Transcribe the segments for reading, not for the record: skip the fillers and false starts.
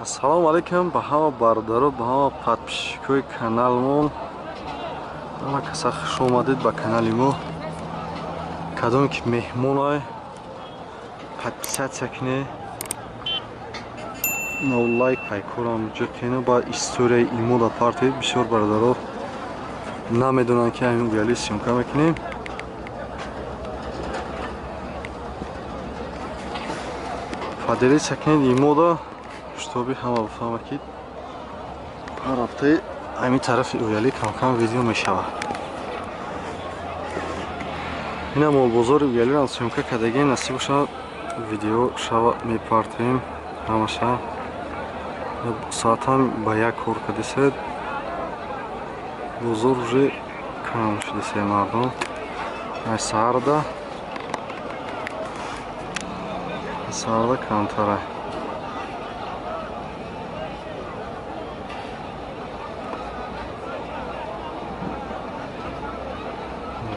Ассалому алайкум ба ҳама бародаро, ба ҳама подписчикои каналмон. Ҳама каса хуш омадед ба канали мо. Кадоме ки меҳмонай, подписаться кунед, но лайк пайкорам ҷиқину ба историяи имода партоед. Бисёр бародаро намедонанд, ки ҳамин гуяли съёмка мекунем. Поделиться кунед имода, чтобы ҳама бифаҳмад, ки ҳар ҳафтаи ҳамин тарафи уяли камкам видео мешавад. Ина молбозори уялиро съёмка кардагем, насиб бошад, видео шава мепартоем ҳамаша. Соатам ба як кор кардисед, бозор уже кам шудисе мардум. Ай саҳарда камтара.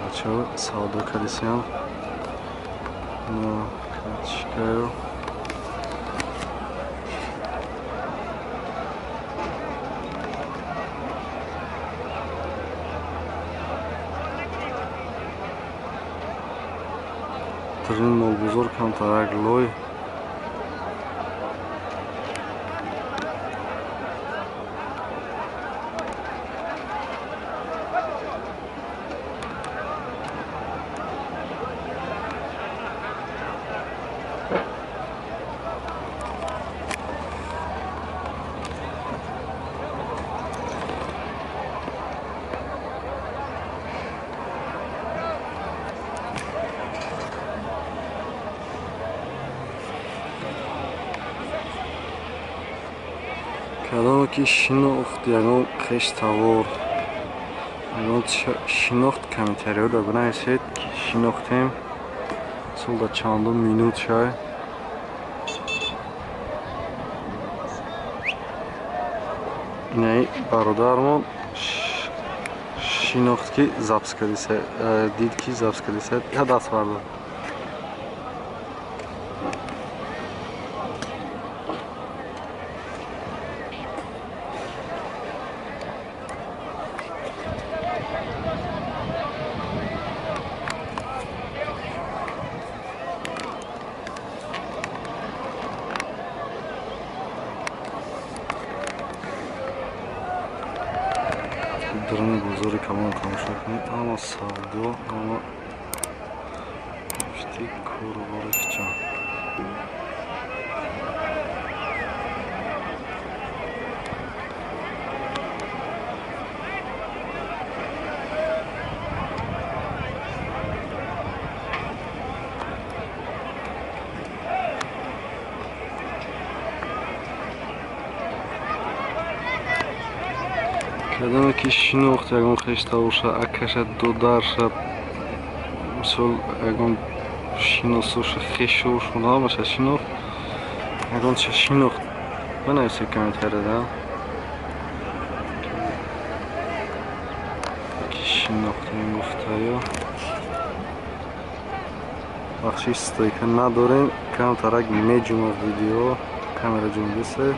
Бачаҳо савдо кардисиям. Картишкаю Трин молбозор камтарак лой. Кадоме ки шинохт, ягон хештавор, ягон шинохт, комментариҳоро бинависед, ки шинохтем. Сол да чандум минут шай. Инаи бародармон шинохт, ки запись кардиса, дид, ки запись кардиса, я даст бардор. Даруни бозори калон тамошо кунед, ҳама савдо, ҳама пушти корубори хичон. Кадоме ки шинохт, ягон хештавоша, акаша, додарша, мисол ягон шиносоша, хешошон, ҳамаша шинохт, ягонча шинохт, бинависед комментарияда, ки шинохтем гуфтаю. Бахши стойка надорем, камтарак меҷумад видео, камера ҷумбисе.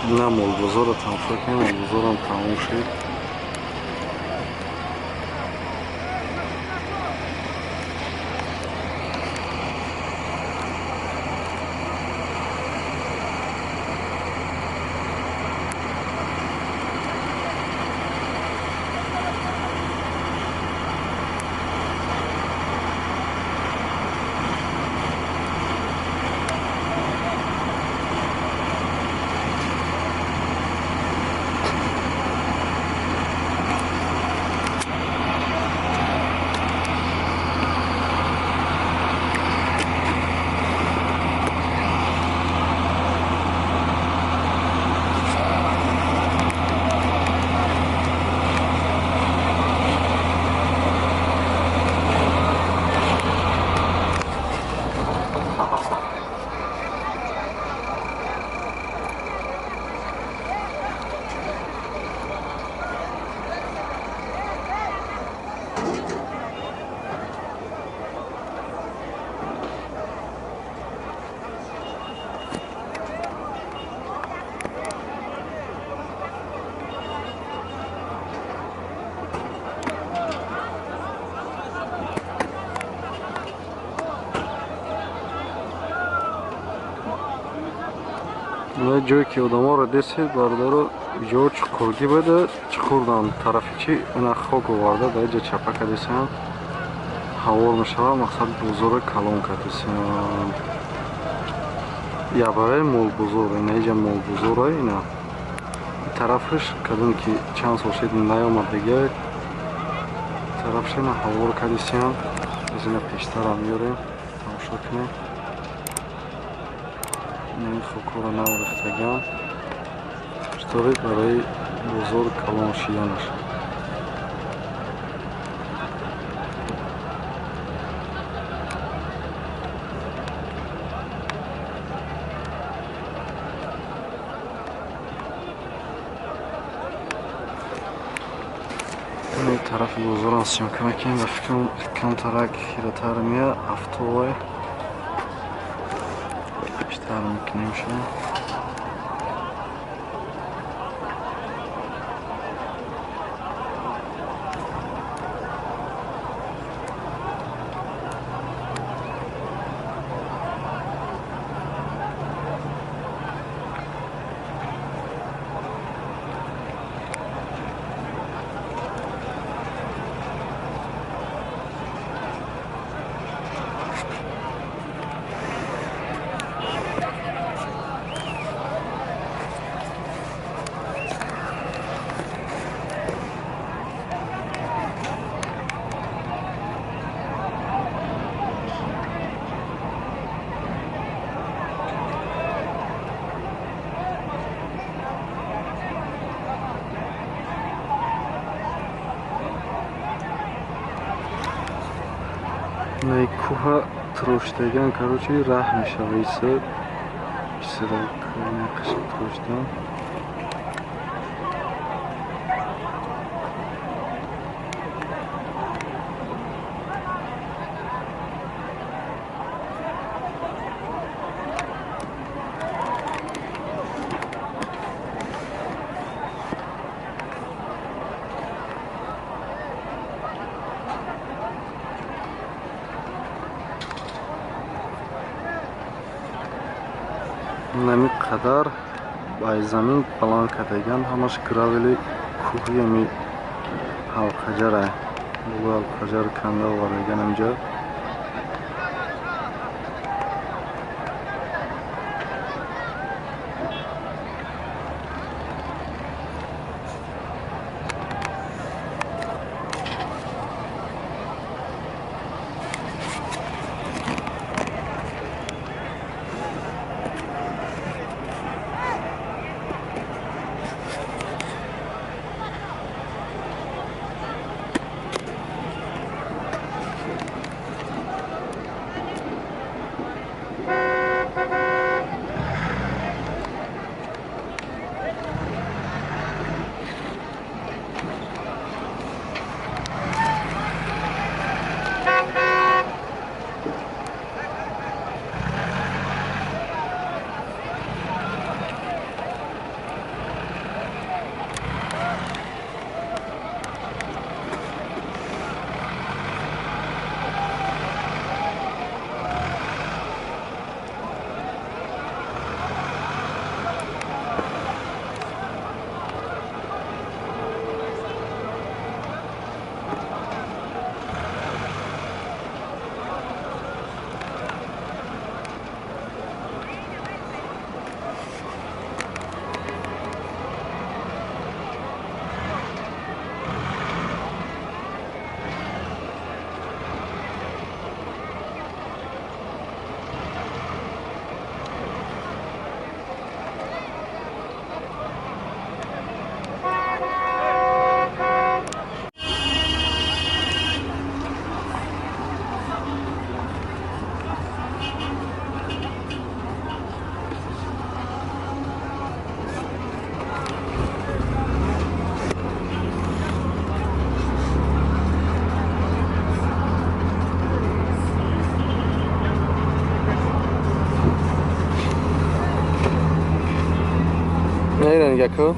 На молбозорро тамошо кунем, молбозорам тамом шуд. Ҷое ки одаморо десед, бародаро, ҷо чуқургӣ буда, чуқурдан тарафи чи ина хок оварда дар ҷа чапа кардесиям, ҳавор мешавад. Мақсад бозора калон кардесиям. Ябараи молбозор, ина иҷа молбозора, ина тарафаш кадом ки чанд сол шид наёмад дига, тарафш ина ҳавор кардесиям. Аз ина пештарам меёрем, тамошо кунем. Ин хокҳоро наврехтагиам, штори барои бозор калон шиданаш. Тарафи бозорам съёмка мекунем, ба фикрам камтарак хиратар мея автовай бештар мекунем шумо. Кӯҳа троштаган, короче, раҳ мешава иса исра қиши троштан. Нами қадар бай замин баланд кардаган, ҳамаш гравели кӯҳи ами ҳалқаҷара, болои ҳалқаҷар канда овардаган инҷа. Яко?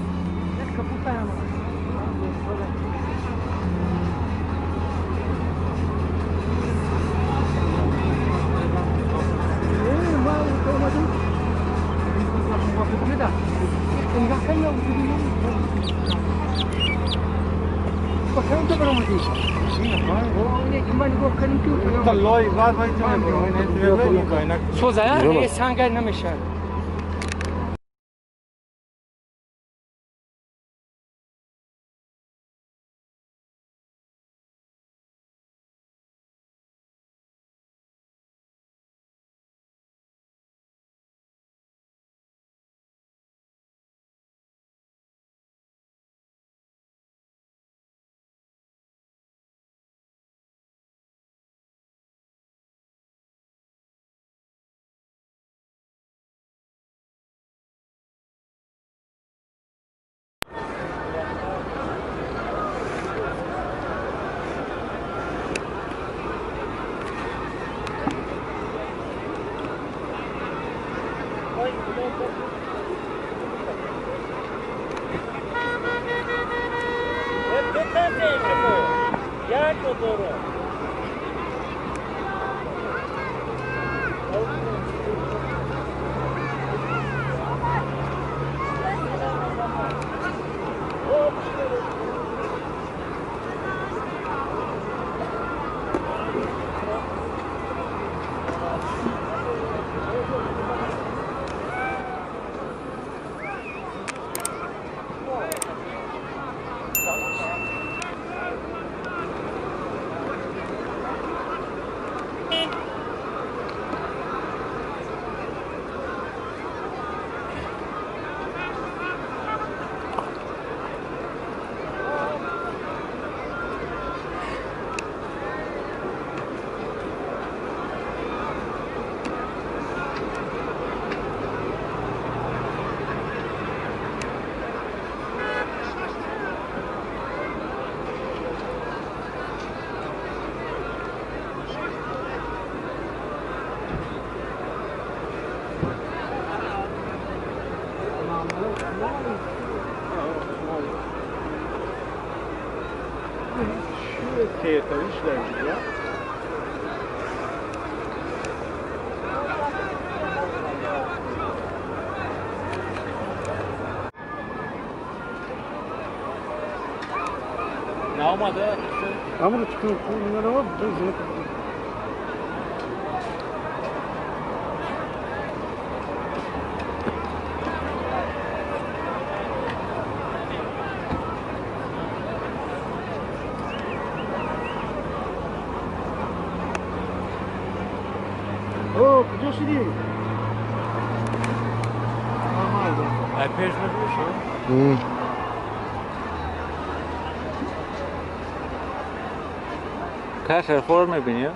خور میبینی؟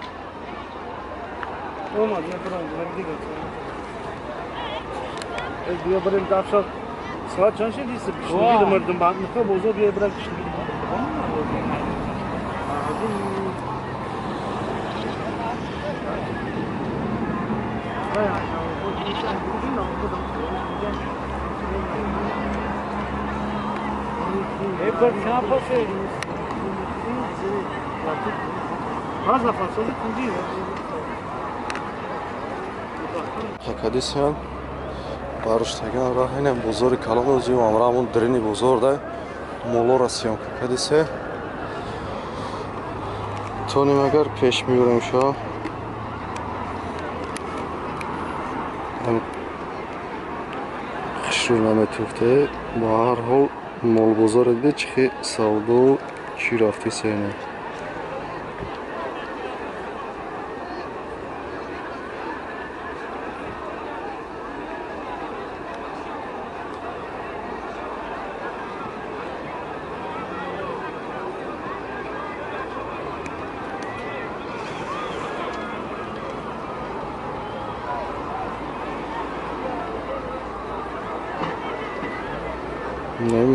بیا بریم دفشا ساعت چند شد دیست کشنگی مردم بعد میخواه بوزا بیا بریم کشنگی Хакадисян баруштаган раҳинам бозори калон озиюм амрамон дрини бозор да молора съёмка кадисе тоним агар пеш меёрем шо хушрӯ наметуфте ба ҳар ҳол молбозоре диде чихи савдо чӣ рафтисене.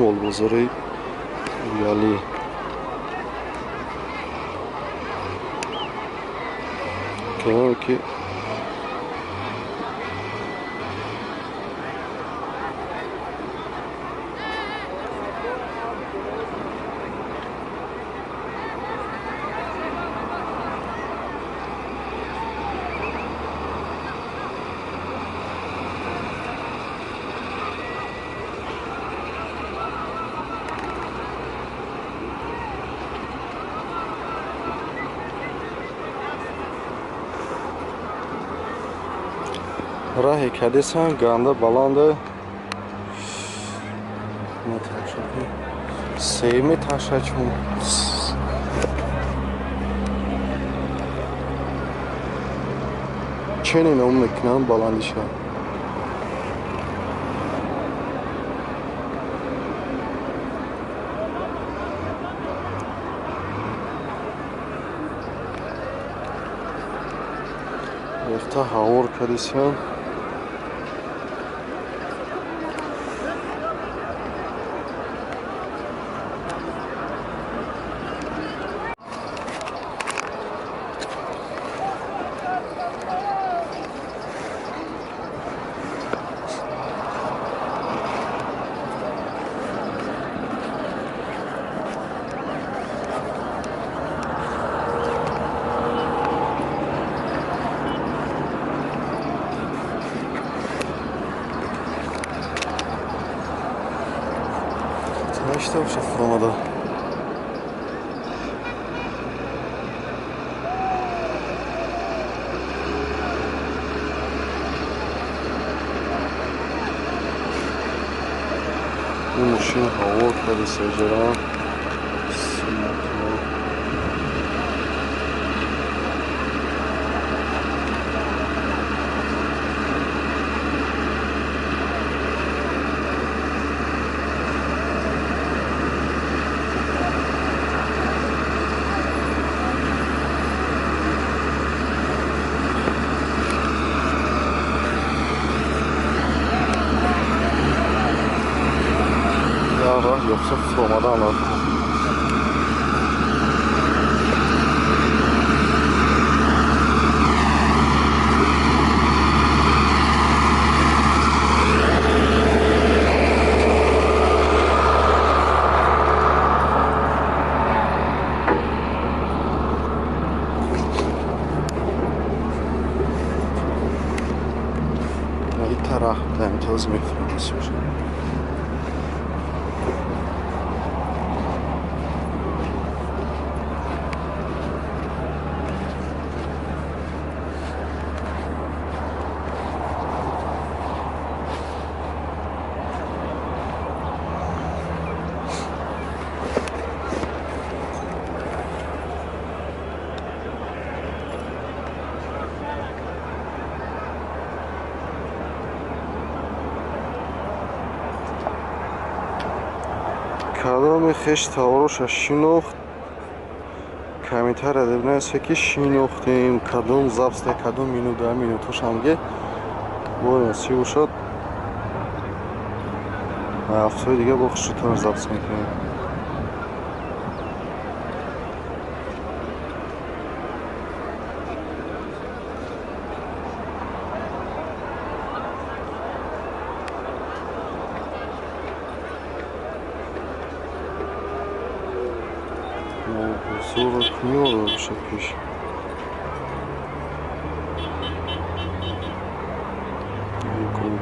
Молбозори Ялӣ. Ки Раҳи кадесан ганда баланда. Сеюми ташачун. Ченин ом мекунам баландиша. Рехта ҳавор кадесан. Фуромада. Ин мошин ҳаво кади сеҷара. Yoxsa furomada alır. И тарах имтиёз мефурмад. Кадоми хеш тавроша шинохт, комментария бинависе ки шинохтем, кадом запсда, кадом минута, минутошамге бояд си бошад. Ҳафтаи дига бо хушрӯтар запс мекунем. Бозорро меорад бошад пеш.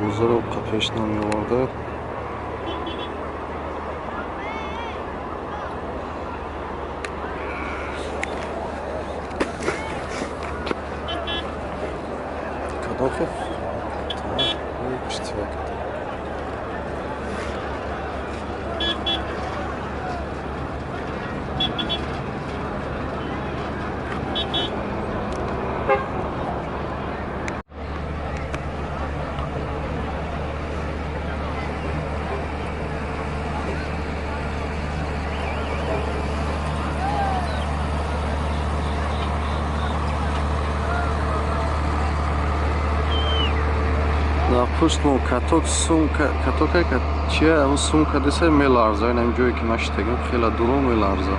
Бозорро пеш намеоварда. Кадом хел? Пишти ваката. Пуштмо каток сумка, катока чия, он сумка деса меларза, инам ҷое ки ман шитагам хела дуро меларза.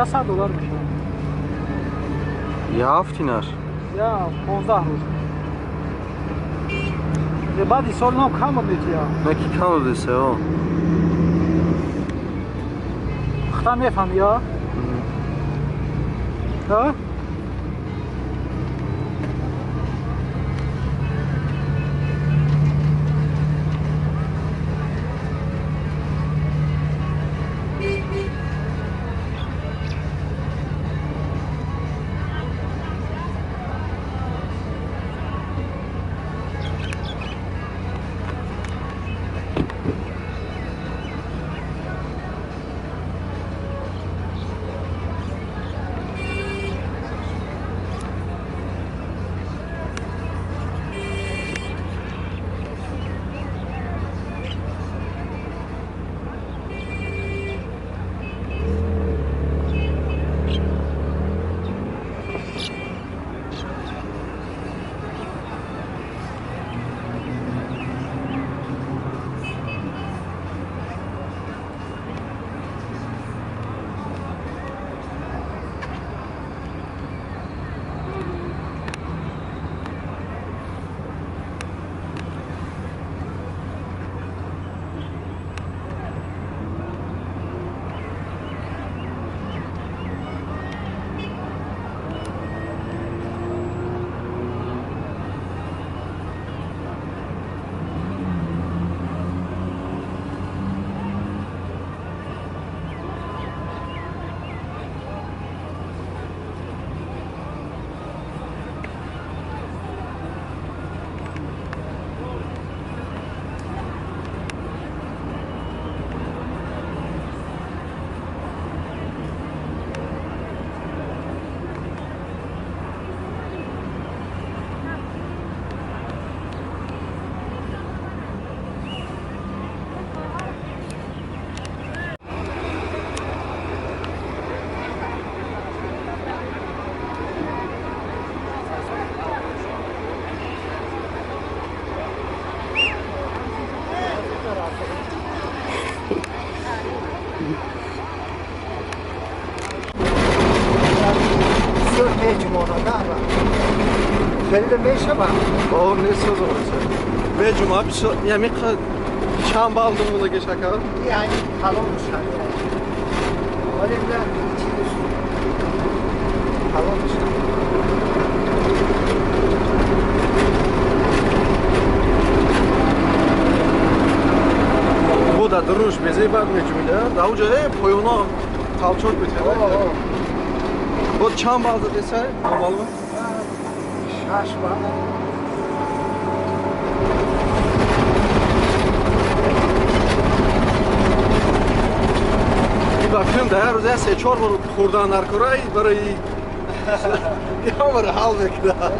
Бега $100 мешавад. Я ҳафтинаш? Я 15 рӯз. Баъди сол ном кам метия. Не ки кам десе, о. Хта мефаҳми, я? Ҳа? Чанд балл думунаги шакар? Яъни калон шакар. Вале на чиз калон шакар. Бу да дуруш безей бад меҷумида. Да уҷа поёна талчок метавад. Бо чанд балл задесай? Балл? 6 балл. Бакым да ҳар рӯз я 3-4 бор хӯрдан дар кора барои ҳамаро ҳал мекунад.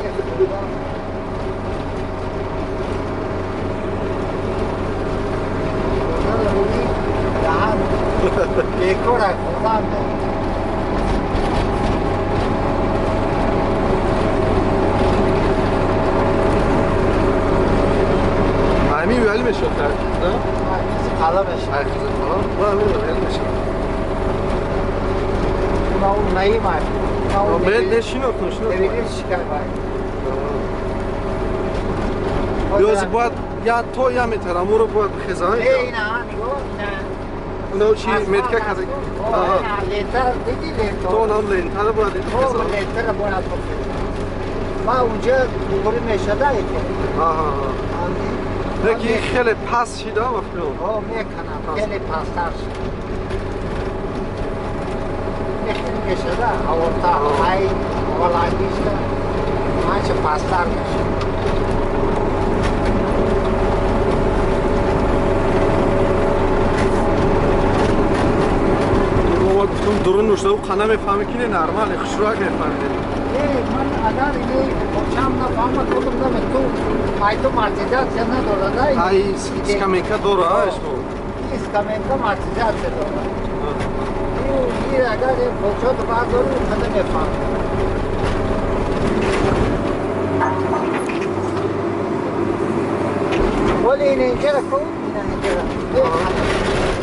Бекора хӯрдан. Ҳамин вали мешавад, на? Қала мешавад. Қала мешавад. Наимай. Мен шинохтам, шинохтам. Ёзи бояд я то я метарам, уро бояд бихезам. Не, ина, нигоҳ, ина. Уно чи метка каза. Аҳа. Лентар, диди лента. То нам лентара бояд бихезам. Лентара бояд бихезам. Ма унҷа дугури мешада ки. Аҳа. Лекин хеле пас шида ма фикр. О, меканам, хеле пастар шид. Мешада, аварта, ай, валагишта, манча пастар мешада. Мо гуфтум дурун нушта, ӯ қана мефаҳме ки не нормале, хушрӯяк мефаҳмиде. Э, ман агар ине бочам нафаҳма, кудум намету, ай ту амортизатсия надорад, ай? Ай, скамейка дора, ишмо. Скамейка амортизатсия дорад. Агар бочот бардорӣ, қана мефаҳмӣ. Вале ина инҷара ку, ина инҷара.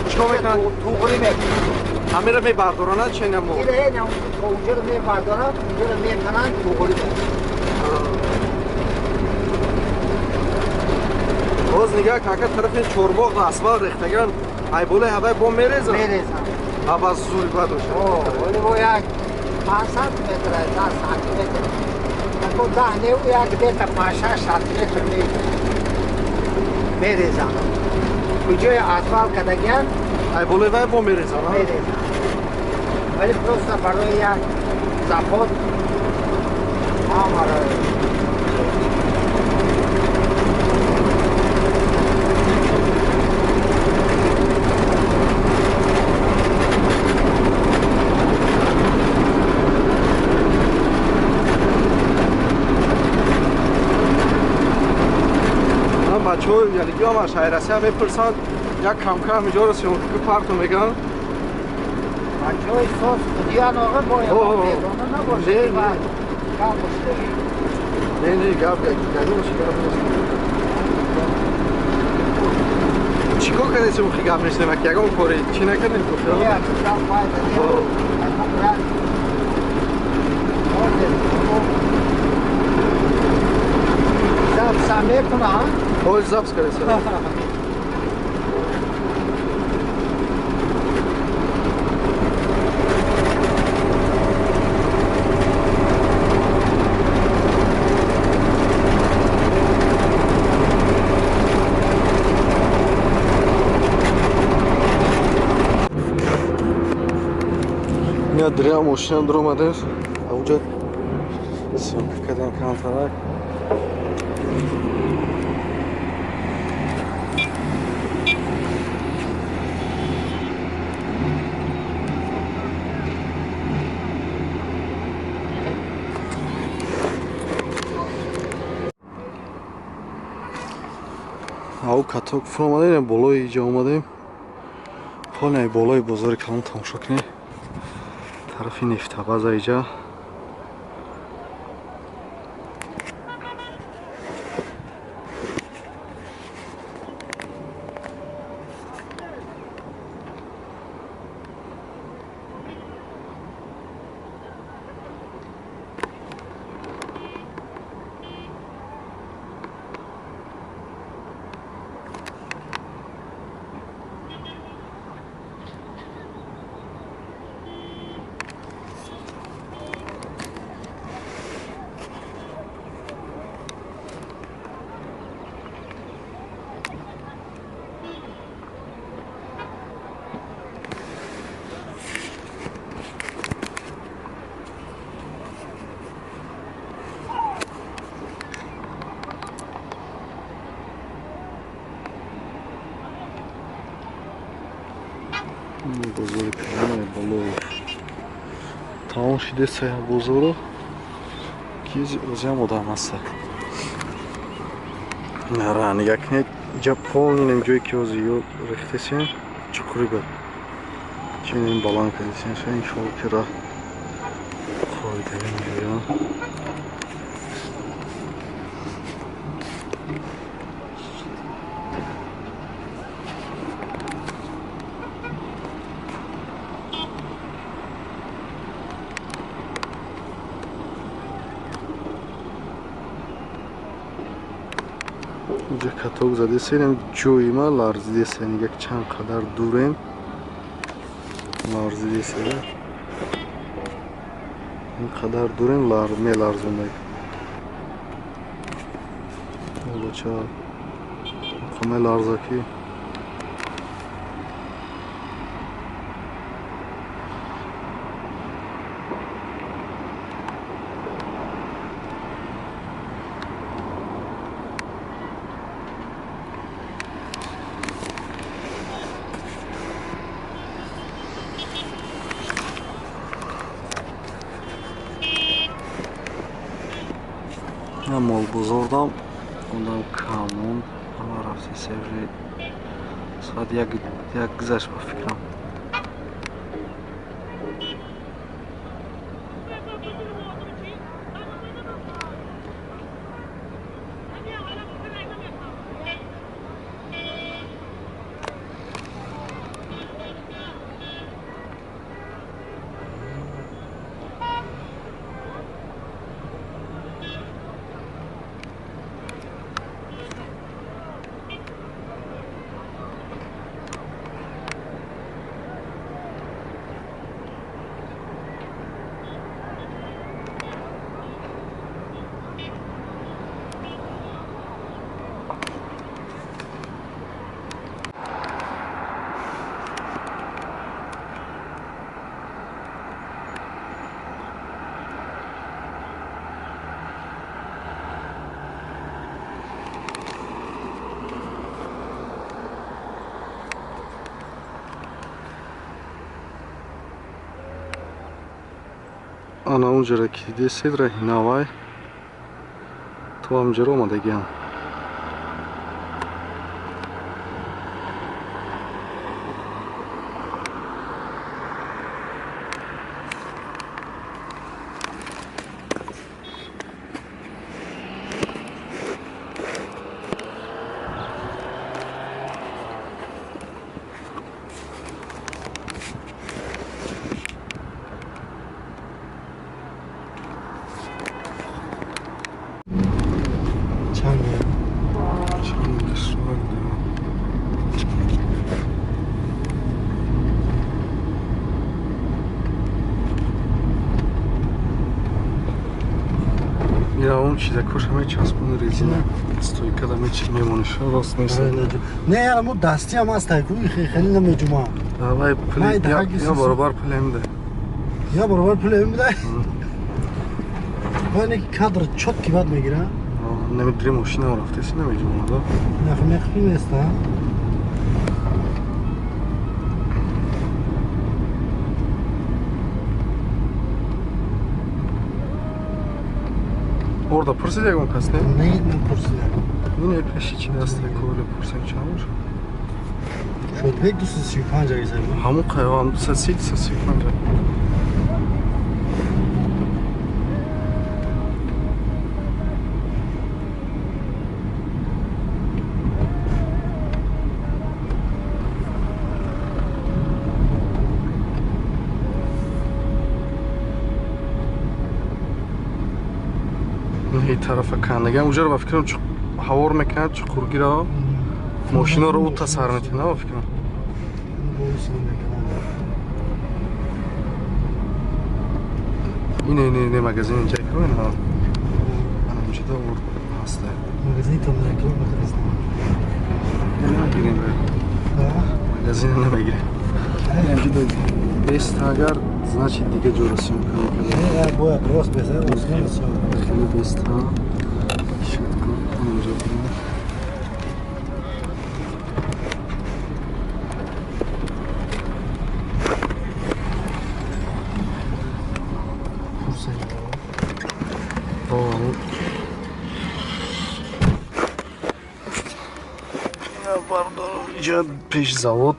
Чикор мекунад? Туғри мекунад. Ҳамеро мебардоранад ченамо? Ира унҷаро мебардоранд, унҷаро мекананд, туғри Боз нигаҳ кака тарафи Чорбоғ асфалт рехтаган, ай болои ҳавай бо мерезанд? Мерезанд. Ҳава зури бад бошад. Оли бо як 500 метр, 10 сантиметр. Тако 10 не, як где-то 5-6 сантиметр мерезанд. Куҷои асфалт кардагиан ай болои вай бо мерезанд? Мерезанд. Вале просто барои як заход ҳамаро. Бачаҳо ялигиам аз шаҳрасия мепурсанд, як камкам иҷоро съёмка парту мегӯянд. Бачаҳои соз худиян оға бояд бегона набошад. Гап бошад. Не, не, гап ягон чи гап нест. Чӣ кор кардем, мухи гап нест, ки ягон кори чӣ накардем ку? Не, гап файда не. Запись мекунам. Ҳоз запись кардем. Дря мошина дуромадем, ауҷа съёмка кардем камтарак. Ау каток фуромадем, болои иҷа омадем. Ҳоле болои бозори калон тамошо кунем. Тарафи нефтабаза иҷа. Бозори калони боло тамом шидеса бозоро ки озиам одам ҳаста. Нара нигаҳ кунед, иҷа полнинем ҷое ки ози ё рехтесем чуқури бад чинем баланд кардесем, иншоалло ки раҳ хоҳидаем ҷоя. Инҷа каток задесем, ҷои ма ларзидесем, як чанд қадар дурем ларзидесем, ин қадар дурем меларзонад. Олача меларза ки молбозордам, одам камон, ҳама рафти севри соат як гузашт ба фикрам. Ана унҷара ки дидесед раҳи навай то ҳамҷаро омадагиам. Он чизакош ҳамаи часпони резина стойкада мемониш рост меса. Не, яра мо дастиам аст ку хеле намеҷума. Давай пули я баробар пулем да. Я баробар пулем да. Вай не кадр чётки бад мегира. Намедри мошина рафтеси намеҷума да. Нахмехи нест, а? Орда пурсид ягон кас не? Не, напурсидам. Не, пеши чи даст коли пурсем чанд бошад? Шодбек 235 агизам. Ҳамон қайвам 230 235. Тарафа кандагам уҷаро ба фикрам ҳавор мекунад чуқургиро мошиноро ӯ тасар метина ба фикрам. Ине ине ине магазин инҷа ку ина анамҷида ур ҳаста. Магазин там реклама кардастам. Намегирем бе. Магазин намегирем. Инҷида бест агар значит дига ҷоро съёмка мекардам. Не, бояд рост беза, осмон съёмка. Хеле бест ҳа. Шуд ку анамҷо бина. Инҷа пеш завод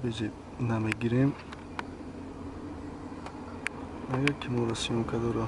Безеб намегирем. Агар ки моро съёмка дора.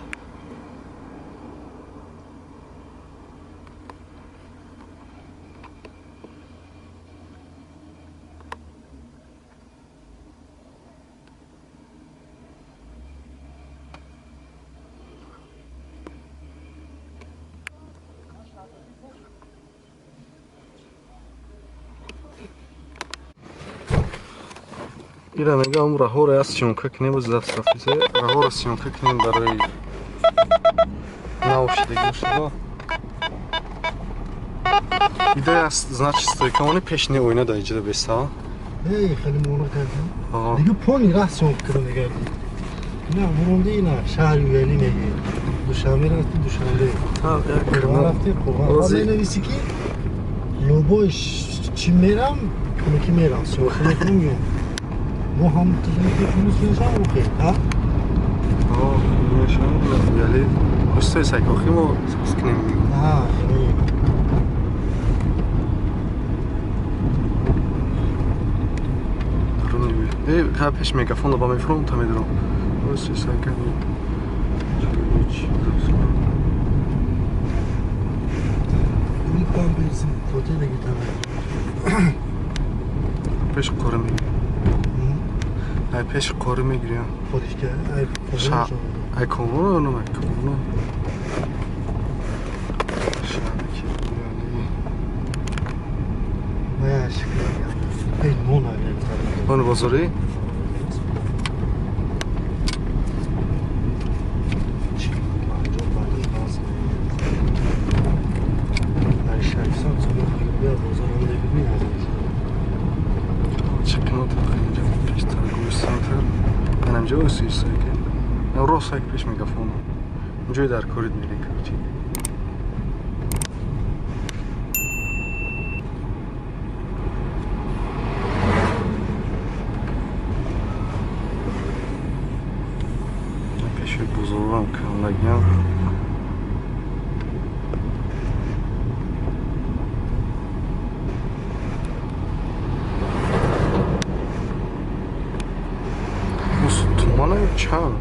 Ира мегам раҳоро аз съёмка кунем, боз даст рафтисе. Раҳоро съёмка кунем барои навшидагӣ шумо. Идея значит стойкамони пешни оина да иҷода беста. Эй, хеле муро кардам. Дига пони раст сон кардам дига. На, бурунди ина шаҳри Уяли меги. Душанбе рафти Душанбе. Қурғон рафти Қурғон. Ҳозир нависи ки любой чи мерам, ки мерам, сёхи мекунам меом. Мо ҳам тузмекунем, охе, ҳа? Мешам, Уяли. Устой сайкохи мо скнем. Ҳа, Эй, пеш мегафон ба мефуром та медурам. Устой сайкани. Пеш қори мегирем. Ай пеш қори мегирем. Ай комоно ном ай комоно. Нони бозорӣ? Рост як пеш мегафон. Ҷой дар корид мерем, короче. Пеши бузургам кандагиам. Тумана чанд?